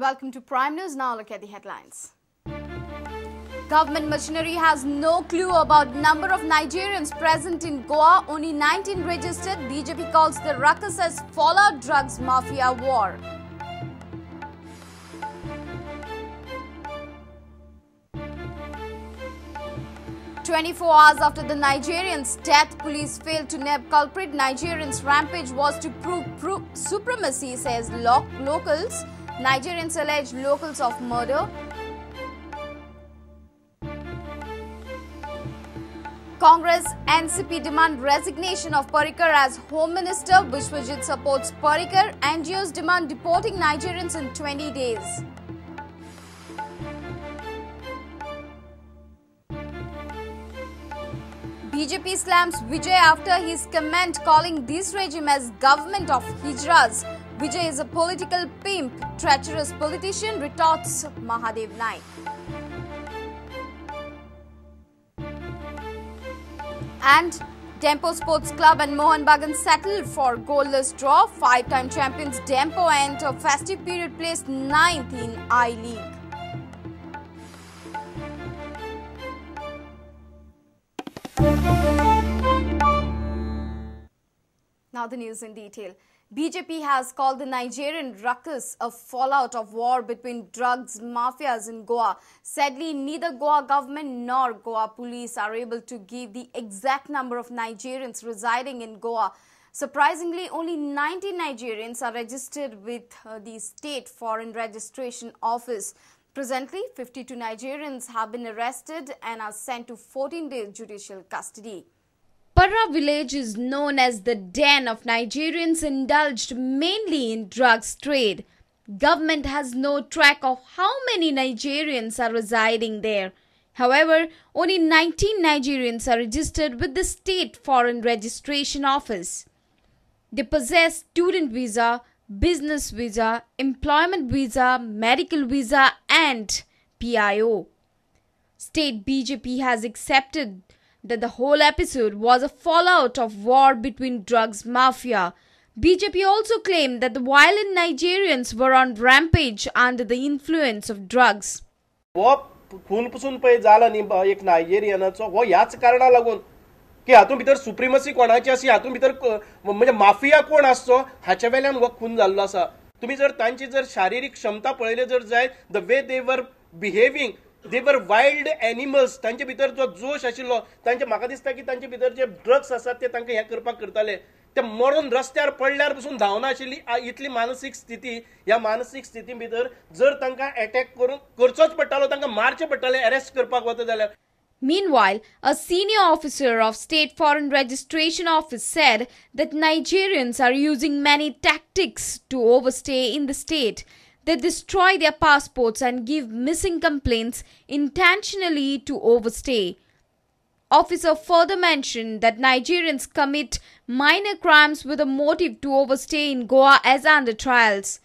Welcome to Prime News. Now look at the headlines. Government machinery has no clue about number of Nigerians present in Goa. Only 19 registered. BJP calls the ruckus as fallout drugs mafia war. "24 hours after the Nigerian's death, police failed to nab culprit. Nigerians' rampage was to prove supremacy, says locals. Nigerians allege locals of murder. Congress NCP demand resignation of Parrikar as Home Minister. Vishwajit supports Parrikar. NGOs demand deporting Nigerians in 20 days. BJP slams Vijay after his comment calling this regime as government of hijras. Vijay is a political pimp, treacherous politician, retorts Mahadev Naik. And Dempo Sports Club and Mohun Bagan settled for goalless draw. Five-time champions Dempo enter festive period placed 9th in I-League. Now the news in detail. BJP has called the Nigerian ruckus a fallout of war between drugs mafias in Goa. Sadly, neither Goa government nor Goa police are able to give the exact number of Nigerians residing in Goa. Surprisingly, only 19 Nigerians are registered with the State Foreign Registration Office. Presently, 52 Nigerians have been arrested and are sent to 14-day judicial custody. Parra village is known as the den of Nigerians indulged mainly in drugs trade. Government has no track of how many Nigerians are residing there. However, only 19 Nigerians are registered with the State Foreign Registration Office. They possess student visa, business visa, employment visa, medical visa and PIO. State BJP has accepted that the whole episode was a fallout of war between drugs mafia. BJP also claimed that the violent Nigerians were on rampage under the influence of drugs. हो खून पसून पळय जाला न्ही एक नायजेरियनाचो हो ह्याच कारणा लागून की हातूंत भितर सुप्रिमसी कोणाची आसी, हातूंत भितर म्हणजे माफिया कोण आसचो हाच्या वेल्यान हो खून जाल्लो आसा. तुमी जर तांची जर शारिरीक क्षमता पळयली जर जायत, the way they were behaving, they were wild animals. तांचे भितर जो जोश आशिल्लो, तांचे म्हाका दिसता की तांचे भितर जे ड्रग्स आसात ते तांकां हें करपाक करताले. ते मरून रस्त्यार पडल्यार पसून धांवनाशिल्ली इतली मानसीक स्थिती. ह्या मानसीक स्थिती भितर जर तांकां एटॅक करून करचोच पडटालो, तांकां मारचें पडटालें अरेस्ट करपाक वता जाल्यार. Meanwhile, a senior officer of State Foreign Registration Office said that Nigerians are using many tactics to overstay in the state. They destroy their passports and give missing complaints intentionally to overstay. Officer further mentioned that Nigerians commit minor crimes with a motive to overstay in Goa as under trials.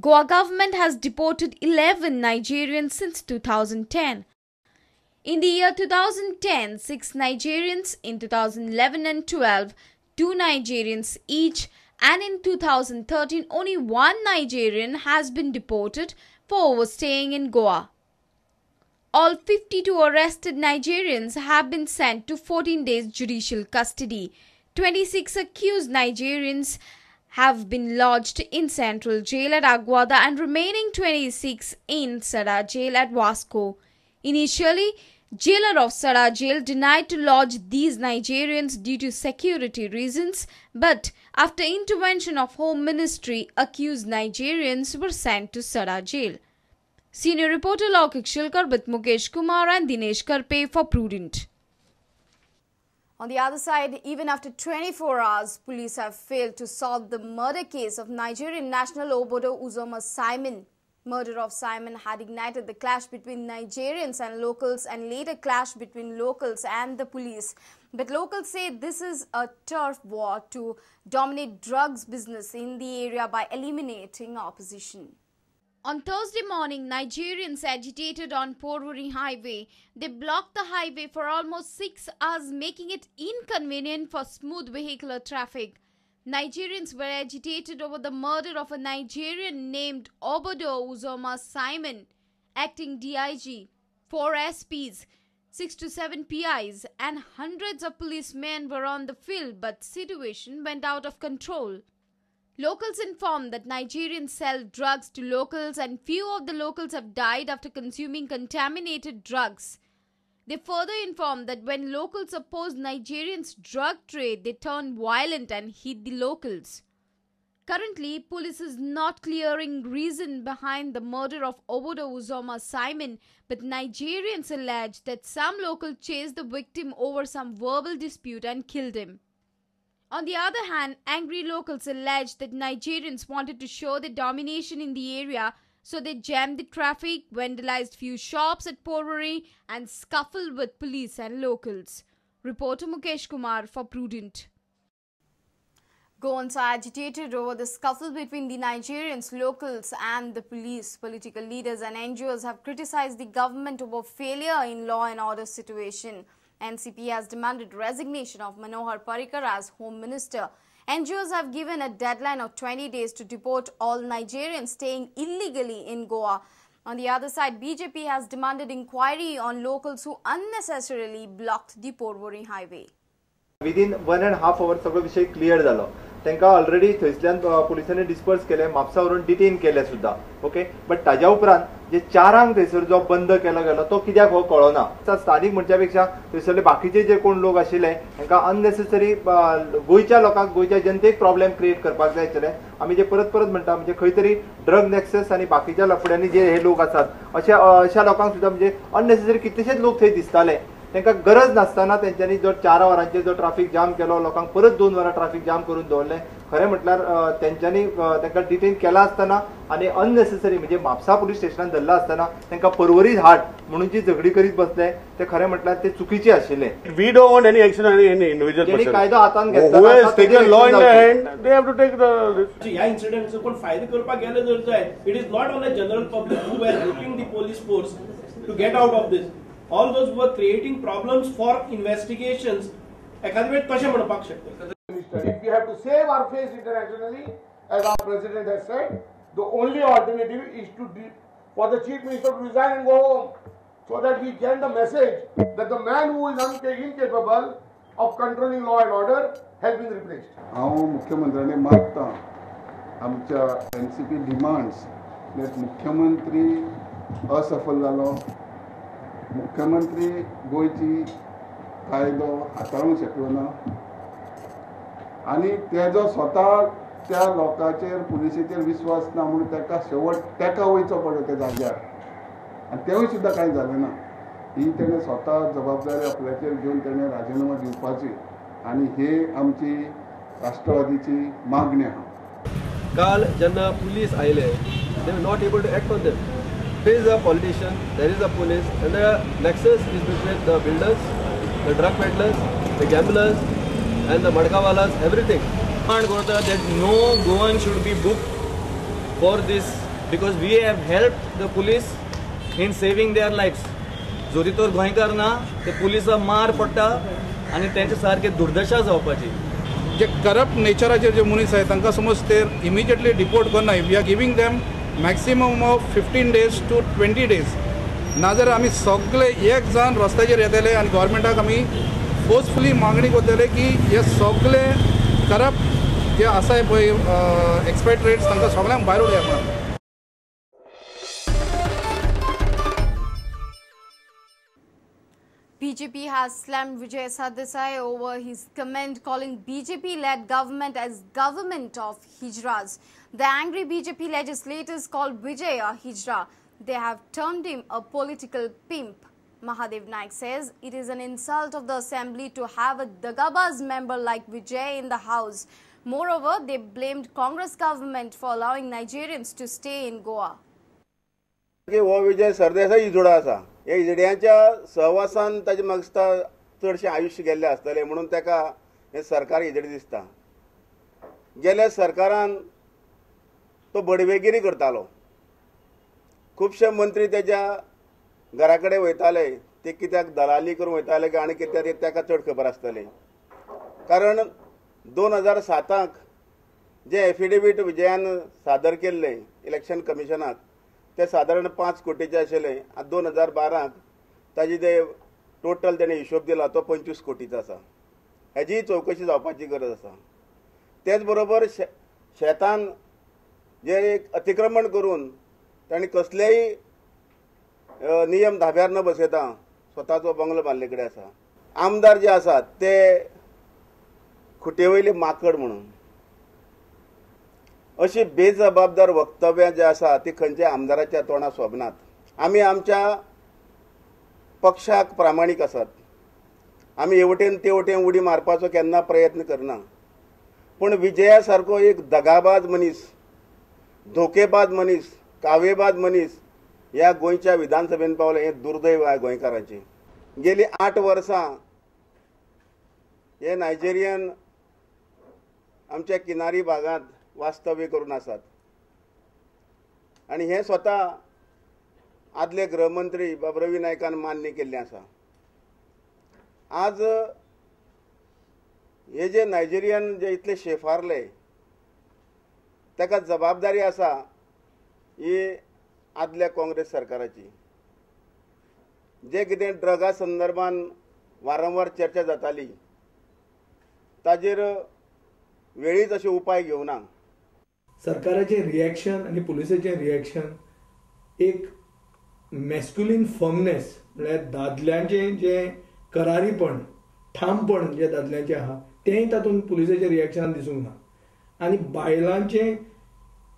Goa government has deported 11 Nigerians since 2010. In the year 2010, 6 Nigerians, in 2011 and 12, 2 Nigerians each, and in 2013, only 1 Nigerian has been deported for overstaying in Goa. All 52 arrested Nigerians have been sent to 14 days judicial custody. 26 accused Nigerians have been lodged in Central Jail at Aguada and remaining 26 in Sada Jail at Vasco. Initially, jailer of Sada Jail denied to lodge these Nigerians due to security reasons, but after intervention of Home Ministry, accused Nigerians were sent to Sada Jail. Senior reporter Laukik Shilkar with Mukesh Kumar and Dinesh Karpe for Prudent. On the other side, even after 24 hours, police have failed to solve the murder case of Nigerian national Obodo Uzoma Simon. Murder of Simon had ignited the clash between Nigerians and locals and later clash between locals and the police. But locals say this is a turf war to dominate drugs business in the area by eliminating opposition. On Thursday morning, Nigerians agitated on Porvorim Highway. They blocked the highway for almost 6 hours, making it inconvenient for smooth vehicular traffic. Nigerians were agitated over the murder of a Nigerian named Obodo Uzoma Simon, acting DIG, 4 SPs, 6 to 7 PIs and hundreds of policemen were on the field, but situation went out of control. Locals informed that Nigerians sell drugs to locals and few of the locals have died after consuming contaminated drugs. They further informed that when locals oppose Nigerians' drug trade, they turn violent and hit the locals. Currently, police is not clearing reason behind the murder of Obodo Uzoma Simon, but Nigerians allege that some locals chased the victim over some verbal dispute and killed him. On the other hand, angry locals allege that Nigerians wanted to show their domination in the area, so they jammed the traffic, vandalized few shops at Porvorim and scuffled with police and locals. Reporter Mukesh Kumar for Prudent. Goans are agitated over the scuffle between the Nigerians, locals and the police. Political leaders and NGOs have criticized the government over failure in law and order situation. NCP has demanded resignation of Manohar Parrikar as Home Minister. NGOs have given a deadline of 20 days to deport all Nigerians staying illegally in Goa. On the other side, BJP has demanded inquiry on locals who unnecessarily blocked the Porvorim highway. Within 1.5 hours, सगळो विषय clear जालो. तांकां already थंयसल्यान पुलिसांनी disperse केले, म्हापसा व्हरून detain केले सुद्दां. Okay, but ताज्या उपरांत जे चारांक थंयसर जो बंद केलो गेलो तो कित्याक हो कळना. स्थानीक मनशा पेक्षा थंयसरले बाकीचे जे कोण लोक आशिल्ले तांकां अननेसेसरी गोंयच्या लोकांक, गोंयच्या जनतेक प्रॉब्लेम क्रिएट करपाक जाय आशिल्ले. आमी जे परत परत म्हणटा म्हणजे खंय तरी ड्रग नॅक्सस आनी बाकीच्या लफड्यांनी जे हे लोक आसात अशा लोकांक सुद्दां म्हणजे अननेसेसरी कितलेशेच लोक थंय दिसताले. तांकां गरज नासतना तेंच्यांनी जो 4 वरांचेर जो ट्राफीक जाम केलो, लोकांक परत 2 वरां ट्राफीक जाम करून दवरलें. खरें म्हटल्यार तेंच्यांनी तांकां डिटेन केला आसतना आनी अननेसेसरी म्हणजे म्हापसा पुलीस स्टेशनान धरला आसतना तांकां पर्वरी हाड म्हणून जी झगडी करीत बसले ते खरें म्हटल्यार ते चुकीचे आशिल्ले. We don't want any action on any individual person. कायदो हातान घेतला, who has taken law in their hand, they have to take the. ह्या इन्सिडंटचो कोण फायदो करपाक गेले जर जाय, it is not only general public who were helping the police force to get out of this. All those who were creating problems for investigations, एखादे वेळ तशें म्हणपाक शकता. If we have to save our face internationally, as our president has said, the only alternative is for the chief minister to resign and go home, so that we get the message that the man who is incapable of controlling law and order has been replaced. हांव मुख्यमंत्र्यांनी मागता आमच्या NCP demands that मुख्यमंत्री असफल जालो, मुख्यमंत्री गोंयची कायदो हाताळूंक शकलो ना आनी तेजो स्वता त्या लोकांचेर पुलिसेचेर विस्वास ना म्हणून ताका शेवट ताका वयचो पडलो त्या जाग्यार आनी तेवूय सुद्दां कांय जालें ना. ही तेणें स्वता जबाबदारी आपल्याचेर घेवन तेणें राजिनामो दिवपाची आनी ही आमची राष्ट्रवादीची मागणी आहा. काल जेन्ना पुलीस आयले they were not able to act on them. There is a politician, there is a police, and the nexus is between the builders, the drug peddlers, the gamblers, and the madkawalas, everything. That no Goan should be booked for this because we have helped the police in saving their lives. जोरी तर गोंयकार ना ते पुलिसा मार पडटा आनी तेंचे सारके दुर्दशा जावपाची. जे करप्ट नेचराचेर जे मनीस आहात तांकां समज ते इमिजिएटली डिपोर्ट करना. We are giving them maximum of 15 days to 20 days. नाजाल्यार आमी सगळे एक जाण रस्त्याचेर येतले आनी गव्हर्मेंटाक आमी फोर्सफुली मागणी करतले की हे सगळे करप्ट जे आसा पळय एक्सपेट्रेट्स तांकां सगळ्यांक भायर उडया म्हणून. BJP has slammed Vijay Sardesai over his comment calling BJP-led government as government of hijras. The angry BJP legislators called Vijay a hijra. They have termed him a political pimp. Mahadev Naik says it is an insult of the assembly to have a Dagabaz member like Vijay in the house. Moreover, they blamed Congress government for allowing Nigerians to stay in Goa. हो विजय सरदेसाय हिजडो आसा. हे हिजड्यांच्या सहवासान ताजे म्हाका दिसता चडशें आयुश्य गेल्लें आसतलें म्हणून ताका हें सरकार हिजडे दिसता. गेल्या सरकारान तो बडवेगिरी करतालो, खुबशे मंत्री तेज्या घरा कडेन वयताले, ते कित्याक दलाली करून वयताले आनी कित्याक ते ताका चड खबर आसतलें. कारण 2007 जे एफिडेवीट विजयान सादर केल्लें इलेक्शन कमिशनाक ते सादारण 5 कोटीचे आशिल्लें. आतां 2012 ताजी जे टोटल तेणें हिशोब दिला तो 25 कोटीचो आसा. हेजी चवकशी जावपाची गरज आसा. तेच बरोबर शेतान जे एक अतिक्रमण करून तांणी कसलेय नियम धाब्यार न बसयता स्वताचो बंगलो बांदले कडेन आसा. आमदार जे आसात ते खुटे वयले माकड म्हणून अशी बेजबाबदार वक्तव्यां जी आसा ती खंयच्या आमदाराच्या तोंडाक सोबनात. आमी आमच्या पक्षाक प्रामाणीक आसात. आमी हे वटेन ते वटेन उडी मारपाचो केन्ना प्रयत्न करना. पूण विजया सारको एक दगाबाज मनीस, धोकेबाज मनीस, कावेबाज मनीस ह्या गोंयच्या विधानसभेन पावलें हें दुर्दैव आहे गोंयकारांचें. गेली 8 वर्सां हे नायजेरियन आमच्या किनारी भागांत वास्तव्य करून आसात आनी हें स्वता आदले गृहमंत्री बाब रवी नायकान मान्य केल्लें आसा. आज हे जे नायजेरियन जे इतले शेफारले ताका जबाबदारी आसा ही आदल्या काँग्रेस सरकाराची. जे कितें ड्रगा संदर्भान वारंवार चर्चा जाताली ताजेर वेळीच अशे उपाय घेवना. सरकाराचें रिएक्शन आनी पुलिसाचें रिएक्शन एक मॅस्क्युलीन फर्मनेस म्हळ्यार दादल्यांचें जें करारीपण, ठामपण जें दादल्यांचें आहा तेंय तातूंत पुलिसाच्या रिएक्शनान दिसूंक ना. आनी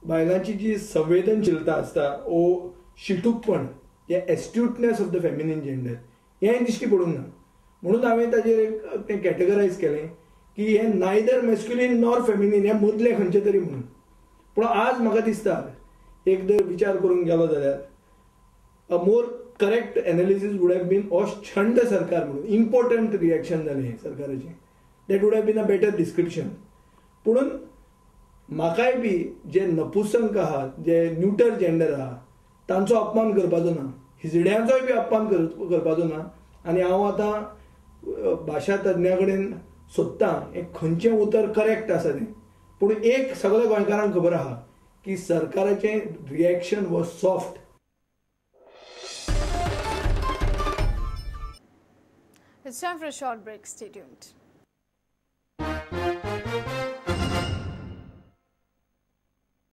बायलांची जी संवेदनशीलता आसता ओ शिटूकपण, जें astuteness of the feminine gender हेंय दिश्टी पडूंक ना. म्हणून हांवें ताजेर एक तें कॅटेगरायज केलें की हें नायदर मॅस्क्युलीन नॉर फेमिनीन, हें मदलें खंयचें तरी म्हणून. पूण आज म्हाका दिसता एक जर विचार करूंक गेलो जाल्यार a more correct analysis would have been हो छंड सरकार म्हणून इम्पॉर्टंट रिएक्शन जालें हें सरकाराचें. That would have been a better description. पुणून म्हाकाय बी जे नपुसंक आहात, जे न्युटर जेंडर आहा तांचो अपमान करपाचो ना, हिजड्यांचोय बी अपमान करपाचो ना. आनी हांव आतां भाशा तज्ञा कडेन सोदतां हें खंयचें उतर करेक्ट आसा तें. पूण एक सगळ्या गोंयकारांक खबर आहा की सरकाराचें reaction was soft. It's time for a short break. Stay tuned.